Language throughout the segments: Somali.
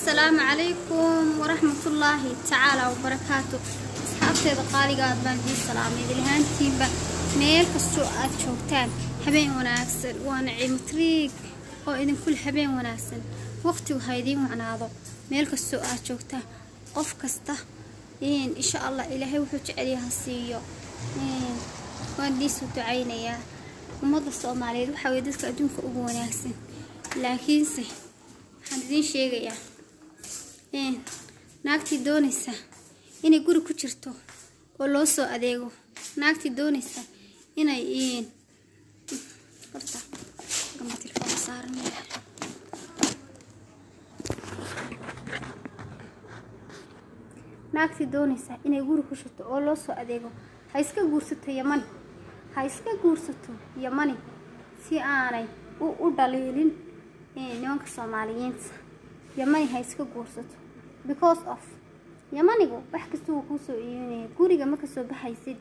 Assalaamu calaykum waraxmatullaahi tacaala wabarakaatu. Asxaabteeda qaaliga aad baan idiin salaamay idilhaantiinba, meel kastoo aad joogtaan. Habeen wanaagsan. Waa Naciimo Triig oo idinkul habeen wanaagsan. Waqtigu ha idiin wacnaado meel kastoo aad joogtaan. Qof kasta, insha Allah, Ilaahay wuxuu jecel ha siiyo. Waan idiin soo ducaynayaa. Ummadda Soomaaliyeed waxaa weye dadka adduunka ugu wanaagsan, laakiinse waxaan idiin sheegayaa, naagtii doonaysa inay guri ku jirto oo loo soo adeego, naagtii doonaysa inay, horta gamba telefoonka saaran. Naagtii doonaysa inay guri ku shirto oo loo soo adeego, ha iska guursato Yamani, ha iska guursato Yamani, si aanay u dhaliilin nimanka Soomaaliyiinta. Yamani ha iska guursato, because of Yamanigu wax kasta wuu kuu soo iibinaya. Guriga ma kasoo baxaysid,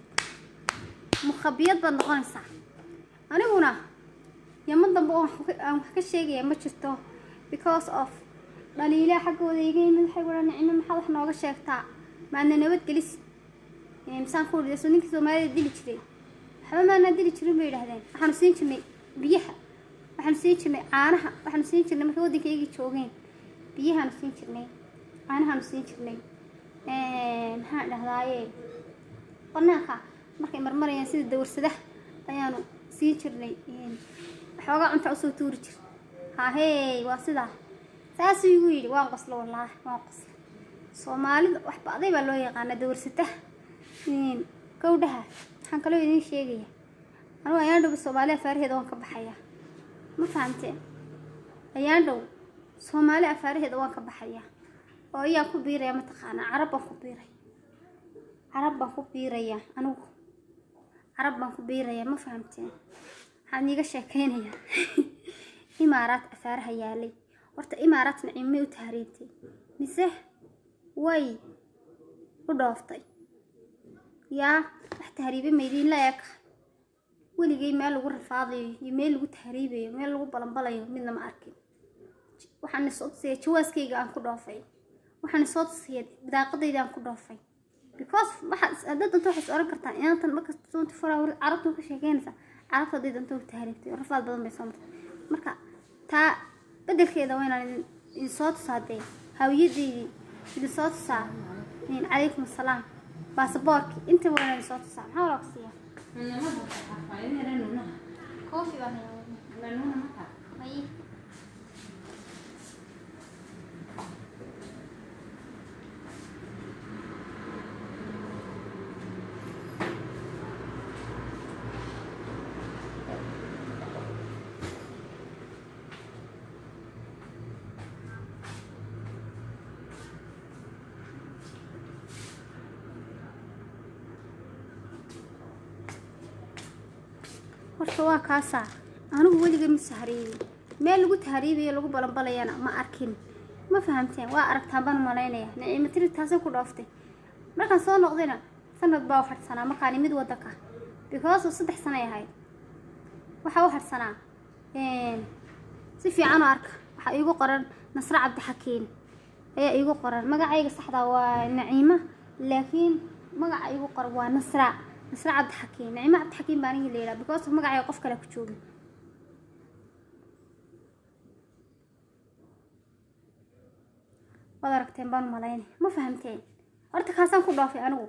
mukhabiyad baad noqonaysaa. Aniguna Yaman dambe oo aan wax ka sheegaya ma jirto, because of dhaliilaa xaggooda iga yimid. Waxay wadhan: "Nicmo, maxaad wax nooga sheegtaa? Maadna nabadgelis?" Misaan ku idhi: "Ninkii Soomaalida dili jiray waxba maanaa dili jirin," bay yidhahdeen. "Waxaanu siin jirnay biyaha, waxaanu siin jirnay caanaha, waxaanu siin jirnay markay waddankaygii joogeen, biyahaanu siin jirnay, caanahaanu siin jirnay, maxaan dhahdaaye, banaanka markay marmarayaan sida dawarsadaha ayaanu siin jirnay, waxoogaa cunta usoo tuuri jir." Hahey, waa sidaa, saasuu igu yidhi. Waan qoslo, wallaahi waan qoslo. Soomaalida wax ba'day baa loo yaqaanaa dawarsataha gowdhaha. Waxaan kaloo idiin sheegaya, anugu ayaan dhow Soomaali afaaraheeda waan ka baxayaa. Ma fahamteen? Ayaan dhow Soomaali afaaraheeda waan ka baxayaa oo ayaan ku biiraya, mataqaanaa, Carab baan ku biiray, Carab baan ku biiraya. Anigu Carab baan ku biiraya. Ma fahamteen? Waxaan iiga sheekeynayaa Imaaraat afaaraha yaalay. Horta Imaaraat Naciimay u tahriibtay mise way u dhooftay? Yaa wax tahriibe maydiin la eg? Weligay meel lagu rafaadayo iyo meel lagu tahriibayo, meel lagu balanbalayo midna ma arkin. Waxaan isoo tusaya jawaaskayga aan ku dhoofay, waxaan isoo tusaya bidaaqadayda aan ku dhoofay, because waxaad haddaad danto waxaad is oran kartaa: inaantan markasta 24 hour Carabta ka sheekeynaysa. Carabta hadday danto u tahriibtay, rafaad badan bay soo martay. Marka taa bedelkeeda waa inaan idin soo tusaa dee hawiyadeydii, idin soo tusaa, calaykum assalaam, baasaboorki, intaba waa inaan idin soo tusaa. Maxaa walaa ku siiya? Coffee baan hayaa. May. Horta waa kaasaa. Anigu weligay ma tahriibin, meel lagu tahriibayo, lagu balanbalayana ma arkin. Ma fahamteen? Waa aragtaan baan malaynaya. Naciimo Tiri taasay ku dhooftay. Markaan soo noqdayna sanad baa u hadhsanaa markaan imid wadanka, because 3 sanay ahayd waxaa u hadhsanaa. Si fiican u arka, waxaa iigu qoran Nasre Cabdixakiin ayaa iigu qoran. Magacayga saxda waa Naciima, laakiin magaca iigu qoran waa Nasra, Nasre Cabdixakiin. Naciima Cabdixakiin baa anigii la yidhaha, because magacayga qof kale ku joogin. Waad aragteen baan malaynay. Ma fahamteen? Horta kaasaan ku dhoofay anigu.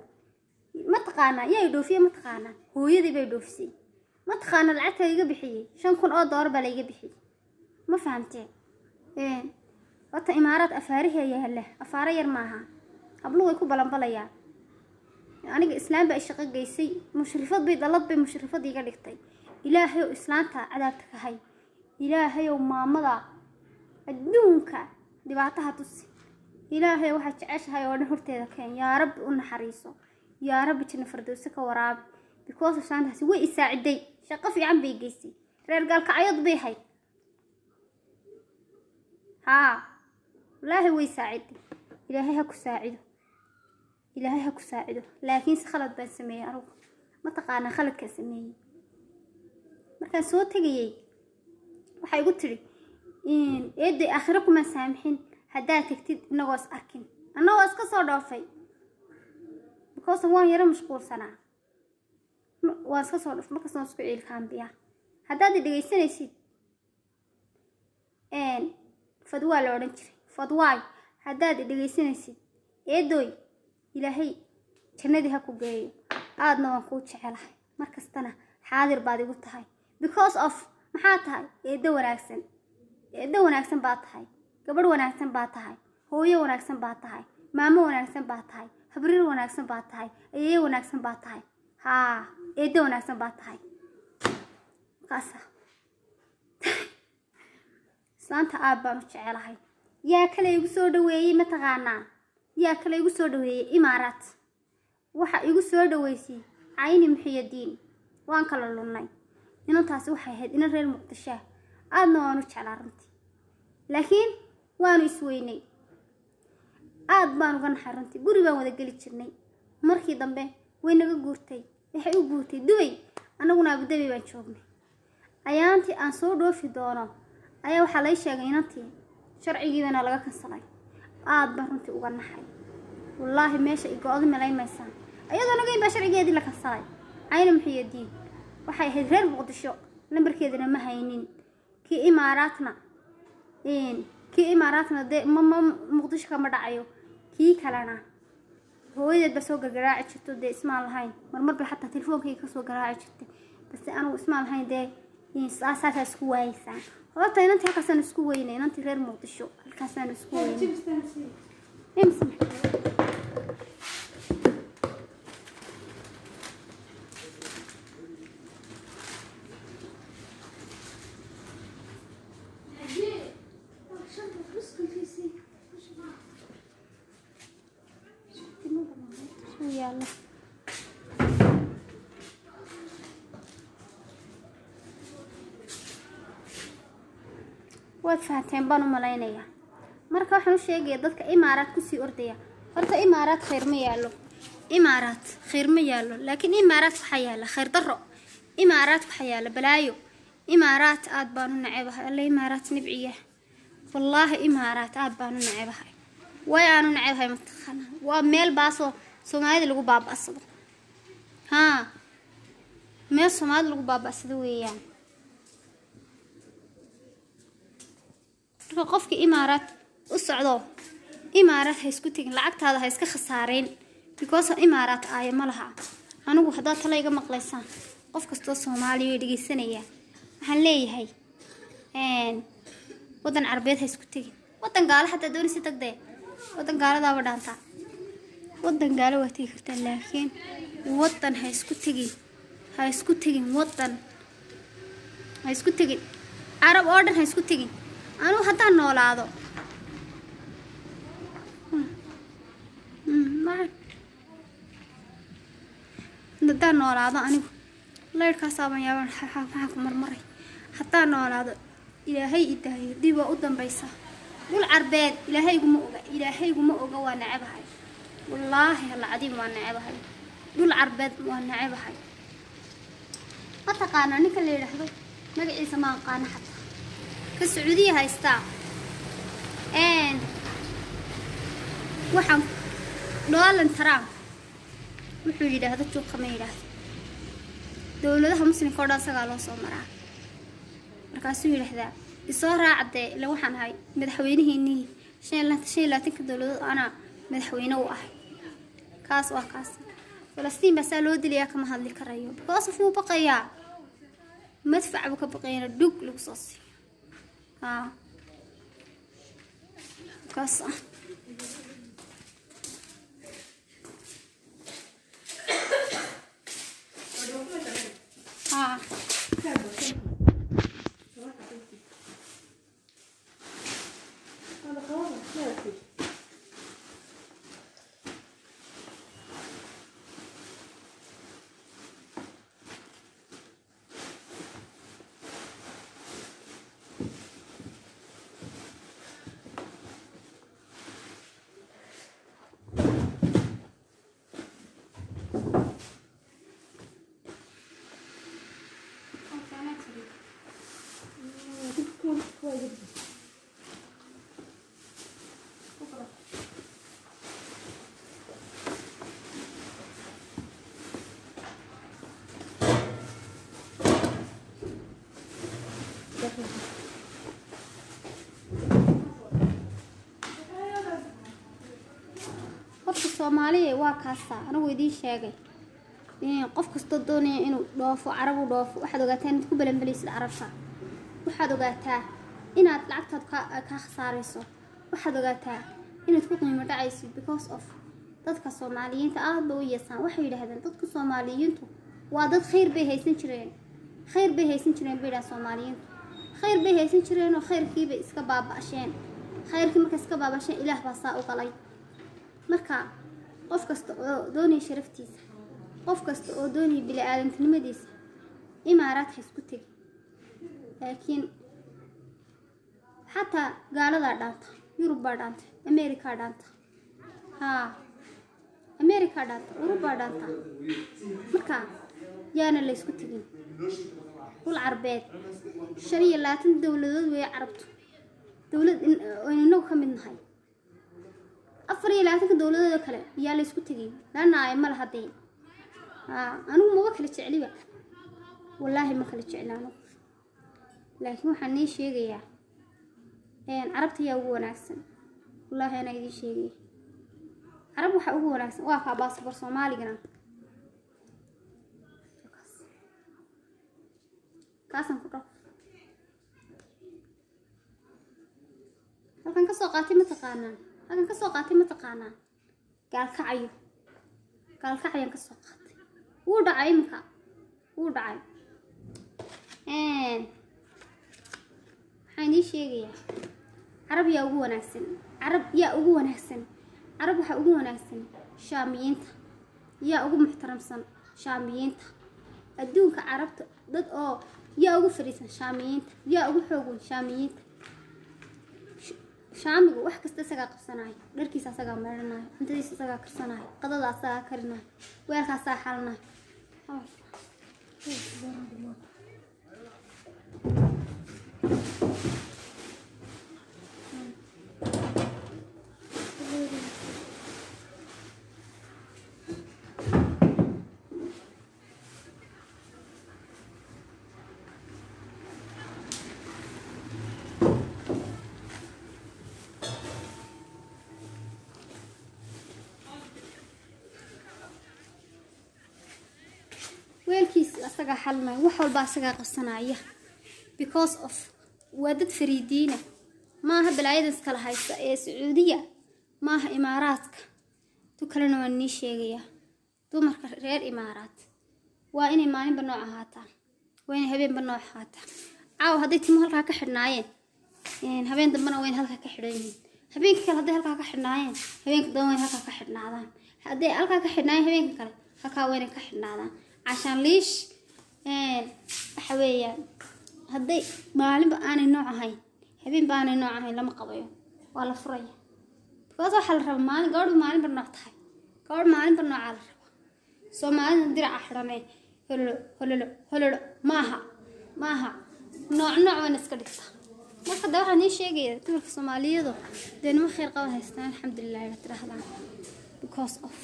Ma taqaanaa yaa i dhoofiye? Ma taqaanaa? Hooyadii bay dhoofisay. Ma taqaanaa lacagta iga bixiyey? 5000 oo doolar baa laiga bixiyey. Ma fahamteen? Horta Imaaraad afaarihi yaala, afaaro yar maaha. Habluhu way ku balanbalayaan. Aniga islaam baa i shaqo geysay, mushrifad bay, dalad bay mushrifad iga dhigtay. Ilaahay ow islaanta cadaabta ka hay. Ilaahay ow maamada adduunka dhibaataha tusi. Ilaahay waxaad jeceshahay oo dhan horteeda keen. Yaa Rabbi, u naxariiso. Yaa Rabbi, janno fardowse ka waraabi, because islaantaasi way isaaciday, shaqo fiican bay geysay. Reer Gaalkacyad bay hayd. Haa, wallaahi way saaciday. Ilaahay ha ku saacido, Ilaahay ha ku saacido. Laakiinse khalad baan sameeyey anugu. Ma taqaanaa khaladkaan sameeyey? Markaan soo tegayey waxay igu tidhi: "Eeday, aakhiro kumaan saamixin, Haddaad tagtid inagoo is arkin, annagoo iska soo dhoofay, because waan yaro mashquulsanaa, waan iska soo dhoofay. Markasta waan isku ciilkaambiyaa. Haddaad i dhegaysanaysid, Fadwaa la odhan jiray, Fadwaay, haddaad i dhegaysanaysid, eedooy, Ilaahay jannadii ha ku geeyo. Aadna waan kuu jecelahay, markastana xaadir baad igu tahay, because of maxaa tahay? Eedo wanaagsan, eedo wanaagsan baa tahay, gabadh wanaagsan baa tahay, hooyo wanaagsan baa tahay, maamo wanaagsan baa tahay, habriir wanaagsan baa tahay, ayeeyo wanaagsan baa tahay, haa, eedo wanaagsan baa tahay. Markaasa islaanta aad baan u jecelahay. Yaa kale igu soo dhaweeyey mataqaanaa? Yaa kale igu soo dhaweeyey Imaaraat? Waxa igu soo dhaweysay Cayni Muxiyadiin. Waan kala lunnay. Inantaasi waxay ahayd inan reer Muqdishaa, aadna waan u jeclaa runtii, laakiin waanu isweynay. Aad baan uga naxay runtii. Guri baan wada geli jirnay. Markii dambe way naga guurtay, waxay u guurtay Dubay, annaguna Abudabi baan joognay. Ayaantii aan soo dhoofi doono ayaa waxaa lay sheegay inantii sharcigiibana laga kansalay. Aad baan runtii uga naxay, wallaahi. Meesha igo-oda malayn maysaan, ayadoo nagayn baa sharcigeedii la kansalay. Cayna Muxiyadiin waxay ahayd reer Muqdisho, lambarkeedana ma haynin. Kii Imaaraatna dee ma Muqdisho kama dhacayo. Kii kalena hooyadeed baa soo gargaraaci jirto. Dee ismaan lahayn, marmar bay xataa telefoonkayga kasoo garaaci jirtay, balse anigu ismaan lahayn. Dee saasaa isku waayeysaan horta. Inantii halkaasaan isku weynay, inantii reer Muqdisho halkaasaan isku weynay. Imse? Yaalo. Waad fahanteen baan u malaynayaa. Marka waxaan u sheegaya dadka Imaaraad kusii ordaya, horta Imaaraad khayr ma yaallo, Imaaraad khayr ma yaallo, laakiin Imaaraad waxaa yaalla khayr darro, Imaaraad waxaa yaalla balaayo. Imaaraad aad baan u nacebahay. Alla, Imaaraad nibciya, wallaahi, Imaaraad aad baan u nacebahay. Way aanu nacebahay mataqaanaa? Waa meel baasoo Soomaalida lagu baaba'sado. Haa, meel Soomaalida lagu baaba'sado weeyaan. Marka qofka Imaaraad u socdo, Imaaraad ha isku tegin, lacagtaada ha iska khasaareyn, because Imaaraat aaya ma laha. Anigu haddaad tala iga maqlaysaan, qof kastoo Soomaaliya way dhegeysanaya, waxaan leeyahay waddan Carabeed ha isku tegin. Waddan gaalo xataa doonaysa tagdee, waddan gaaladaaba dhaantaa. Waddan gaalo waa tegi kartaa, laakiin waddan ha isku tegin, ha isku tegin, waddan ha isku tegin, Carab oo dhan ha isku tegin. Anugu haddaan noolaado, haddaan noolaado anigu laydhkaasaaban yaaban maxaa ku marmaray. Haddaan noolaado, Ilaahay i daayo, dib waa u dambaysa dhul Carbeed. Ilaahayguma oga, Ilaahayguma oga. Waa nacebahay, wallaahi alcadiim, waa nacebahay dhul Carbeed, waa nacebahay. Ma taqaanaa ninka la yidhaahdo, magaciisa ma aqaano xataa, ka Sacuudiya haystaa? Waxaan Donald Trump wuxuu yidhaahdo juuqa ma yidhaahdo. Dowladaha Muslimka oo dhan isagaa loo soo maraa. Markaasuu yidhaahdaa, "Isoo raacdee, ila waxaan ahay madaxweynihiinii 25-ka dowladood, anaa madaxweyne u ahay." Kaas waa kaas. Falastiin baa saa loo dilayaa, kama hadli karayo, because of wuu baqayaa, madfac buu ka baqayana dhug lagu soo siiyo. Haa, kaas ah. Haa. هذا خلاص ما Horta Soomaaliya waa kaasa anigu idiin sheegay. Qof kastoo doonaya inuu dhoofo, Carab u dhoofo, waxaad ogaataa inaad ku balanbalaysid Carabta. Waxaad ogaataa inaad lacagtaad kaa khasaarayso. Waxaad ogaataa inaad ku qiimo dhacaysid, because of dadka Soomaaliyiinta aad ba u yeesaan. Waxay yidhaahdeen dadka Soomaaliyiintu waa dad khayr bay haysan jireen, khayr bay haysan jireen bay yidhahaan. Soomaaliyiintu khayr bay haysan jireenoo khayrkiibay iska baaba'sheen. Khayrkii markay iska baaba'sheen, Ilaah baa saa u galay. Marka qof kasta oo doonaya sharaftiisa, qof kasta oo doonaya bili-aadantinimadiisa, Imaaraad ha isku tegi. Laakiin xataa gaaladaa dhaanta, Yurub baa dhaanta, Amerikaa dhaanta, haa, Amerikaa dhaanta, Urubbaa dhaanta. Marka yaana la ysku tegin dhul Carbeed. 25 dowladood weeye Carabtu, dowlad aynu inagu ka mid nahay. 24-ka dowladood kale yaa la ysku tegin, laana ay ma laha dee. Haa, anigu maba kala jecliba, wallaahi ma kala jecli anigu. Laakiin waxaan nii sheegayaa, Carabta yaa ugu wanaagsan. Wallaahi anaa idiin sheegaya, Carab waxaa ugu wanaagsan waa kaa baasabor Soomaaligana. Kaasaan ku dhaf halkan ka soo qaatay, ma taqaanaan? Halkan ka soo qaatay, ma taqaanaan? Gaalkacyo, Gaalkacyaan ka soo qaatay. Wuu dhacay iminka, wuu dhacay. Waxaan idiin sheegayaa Carab yaa ugu wanaagsan. Carab yaa ugu wanaagsan? Carab waxaa ugu wanaagsan Shaamiyiinta. Yaa ugu muxtaramsan? Shaamiyiinta. Adduunka Carabta dad oo yaa ugu fariisan? Shaamiyiinta. Yaa ugu xoogan? Shaamiyiinta. Shaamigu wax kasta isagaa qabsanaayo, dharkiisa asagaa meedhanayo, cuntadiisa isagaa karsanayo, qadada asagaa karinayo, weelka asagaa xalanayo. Weelkiis asagaa xalinayo, wax walba asagaa qabsanaya, because of waa dad fariidiina. Maaha balaayadan iskala haysta ee Sacuudiya, maaha Imaaraadka. Tu kalena waan nii sheegayaa, dumarka reer Imaaraad waa inay maalinba nooc ahaataan, waa inay habeenba nooc ahaataan. Caawa hadday timo halkaa ka xidhnaayeen, habeen dambena waa in halkaa ka xidhan yihiin. Habeenka kale hadday halkaa ka xidhnaayeen, habeenka dambe waa in halkaa ka xidhnaadaan. Hadday halkaa ka xidhnaayeen, habeenka kale halkaa waa inay ka xidhnaadaan. Cashaan liish waxa weeyaan, hadday maalinba aanay nooc ahayn, habeenba aanay nooc ahayn, lama qabayo, waa la furaya. Because waxaa la rabaa maalin gabadhu maalinba nooc tahay, gabadh maalinba noocaa la rabaa. Soomaalida diraca xidhanee hololo hololo hololo maaha, maaha, nooc nooc wayna iska dhigtaa. Marka de waxaan ii sheegaya, dumarka Soomaaliyadu dee nimo khayr qaba haystaan, alxamdulilah ila tirahdaan, because of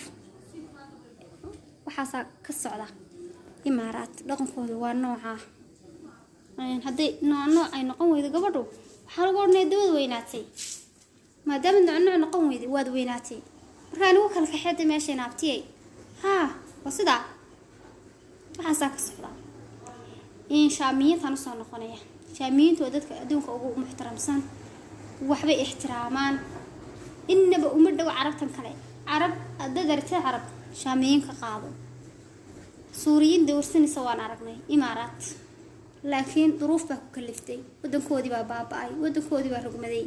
waxaasaa ka socda Imaaraad. Dhaqankooda waa noocaa. Hadday nooc nooc ay noqon weydo gabadhu, waxaa lagu odhanaya dawad weynaatay. Maadaama nooc nooc noqon weyday, waad weynaatay. Markaa anigu kala kaxeeda meeshay naabtiyay. Haa, waa sidaa, waxaasaa ka socda. In Shaamiyiintaan usoo noqonaya, Shaamiyiintu waa dadka adduunka ugu muxtaramsan, waxbay ixtiraamaan, inaba uma dhow Carabtan kale. Carab haddaad aragtid, Carab Shaamiyiin ka qaado. Suuriyiin dawrsanaysa waan aragnay Imaaraat, laakiin duruuf baa ku kaliftay, wadankoodii baa baaba-ay, wadankoodii baa rogmaday.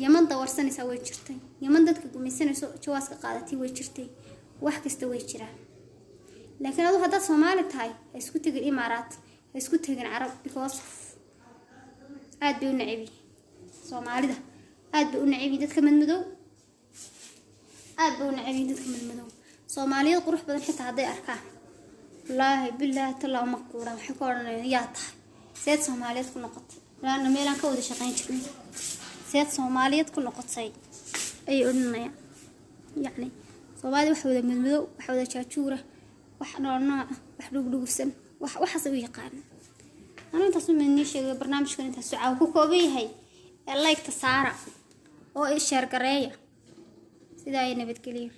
Yaman dawarsanaysaa way jirtay, Yaman dadka gumaysanayso jawaaska qaadatay way jirtay, wax kasta way jiraan. Laakiin adu haddaad Soomaali tahay, ha isku tegin Imaaraat, ha isku tegin Carab, because aad bay u nacabiyiin Soomaalida, aad bay u nacabiyiin dadka madmadow, aad bay u nacabiyiin dadka madmadow. Soomaaliyad qurux badan xitaa hadday arkaan, wallaahi bilaahi tallaa uma quuraan. Waxay ku odhanayaan, yaa tahay? Seed Soomaaliyeed ku noqotay? Laana meelaan ka wada shaqayn jirnay, seed Soomaaliyeed ku noqotay ayay odhanayaan. Yacni Soomaalida wax wada madmadow, wax wada jaajuura, wax nooc nooca, wax dhugdhugufsan, wax waxaas u yaqaana. Anu intaas uma nii sheegay. Barnaamijkan intaas caawa ku kooban yahay. Ee like-ta saara oo i share gareeya. Sidaa ay nabadgeliyo.